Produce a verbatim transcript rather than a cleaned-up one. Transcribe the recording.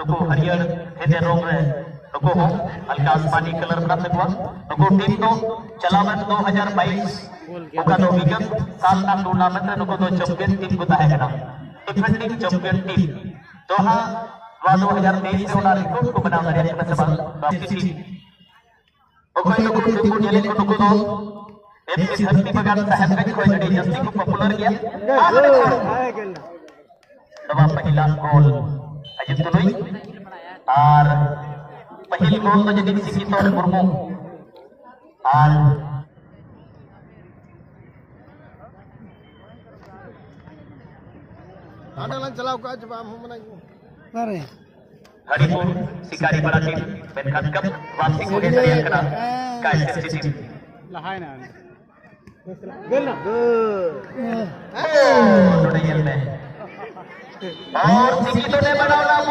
ᱱᱩᱠᱩ ᱦᱟᱹᱨᱭᱟᱹᱲ ᱦᱮᱸᱫᱮ ᱨᱚᱝ ᱨᱮ ᱱᱩᱠᱩ ᱦᱚᱸ ᱦᱟᱞᱠᱟ ᱟᱥᱢᱟᱱᱤ ᱠᱟᱞᱟᱨ ᱢᱮᱱᱟᱜ ᱛᱟᱠᱚᱣᱟ᱾ ᱱᱩᱠᱩ ᱴᱤᱢ ᱫᱚ ᱪᱟᱞᱟᱣᱮᱱ ᱫᱩ ᱦᱟᱡᱟᱨ ᱵᱟᱭᱤᱥ, ᱚᱠᱟ ᱫᱚ ᱵᱤᱜᱚᱛ ᱥᱟᱞ ᱨᱮᱱᱟᱜ ᱴᱩᱨᱱᱟᱢᱮᱱᱴ ᱨᱮ ᱱᱩᱠᱩ ᱫᱚ ᱪᱟᱢᱯᱤᱭᱟᱱ ᱴᱤᱢ ᱠᱚ ᱛᱟᱦᱮᱸ ᱠᱟᱱᱟ, ᱰᱤᱯᱷᱮᱱᱰᱤᱝ ᱪᱟᱢᱯᱤᱭᱟᱱ ᱴᱤᱢ᱾ ᱫᱚ ᱦᱟᱸᱜ ᱱᱚᱣᱟ ᱫᱩ ᱦᱟᱡᱟᱨ ᱛᱮᱭᱤᱥ ᱨᱮ ᱚᱱᱟ ᱨᱮᱠᱚᱨᱰ ᱠᱚ ᱵᱮᱱᱟᱣ ᱫᱟᱲᱮᱭᱟᱜ ᱠᱟᱱᱟ ᱥᱮ ᱵᱟᱝ, ᱱᱚᱣᱟ ᱯᱤᱥᱤ ᱴᱤᱢ? ᱚᱠᱚᱭ ᱱᱩᱠᱩ ᱴᱤᱢ ᱵᱚᱱ ᱧᱮᱞᱮᱫ ᱠᱚ, ᱱᱩᱠᱩ ᱫᱚ ᱮᱯᱷᱥᱤ ᱫᱷᱟᱹᱨᱛᱤ ᱵᱟᱜᱟᱱ ᱥᱟᱦᱮᱵᱽᱜᱚᱸᱡᱽ ᱠᱷᱚᱱ ᱟᱹᱰᱤ ᱡᱟᱹᱥᱛᱤ ᱠᱚ ᱯᱚᱯᱩᱞᱟᱨ ᱜᱮᱭᱟ᱾ ᱟᱨ ᱱᱚᱣᱟ ᱯᱟᱹᱦᱤᱞᱟ ᱜᱳᱞ ᱟᱡᱤᱛ ᱛᱩᱞᱩᱭ ᱟᱨ ᱯᱟᱹᱦᱤᱞ ᱜᱳᱞ ᱫᱚ ᱡᱟᱹᱱᱤᱡ ᱥᱤᱠᱤᱛᱚᱱ ᱢᱩᱨᱢᱩ ᱟᱨ ᱦᱟᱸᱰᱮ ᱞᱟᱝ ᱪᱟᱞᱟᱣ ᱠᱚᱜᱼᱟ ᱪᱮ ᱵᱟᱝ? ᱦᱚᱸ, ᱢᱟᱱᱮ ᱚᱠᱟᱨᱮ? ᱦᱟᱹᱨᱤᱯᱩᱨ ᱥᱤᱠᱟᱨᱤ ᱵᱟᱲᱟ ᱴᱤᱢ, ᱢᱮᱱᱠᱷᱟᱱ ᱠᱟᱯ ᱣᱟᱯᱥᱤ ᱠᱚ ᱦᱮᱡ ᱫᱟᱲᱮᱭᱟᱜ ᱠᱟᱱᱟ ᱠᱟᱭᱥᱮ ᱴᱤᱢ᱾ ᱞᱟᱦᱟᱭᱮᱱᱟ᱾ ᱱᱚᱰᱮ ᱧᱮᱞ ᱢᱮ᱾ ᱟᱨ ᱥᱤᱠᱤᱛᱚᱱᱮ ᱵᱮᱱᱟᱣ ᱮᱱᱟ᱾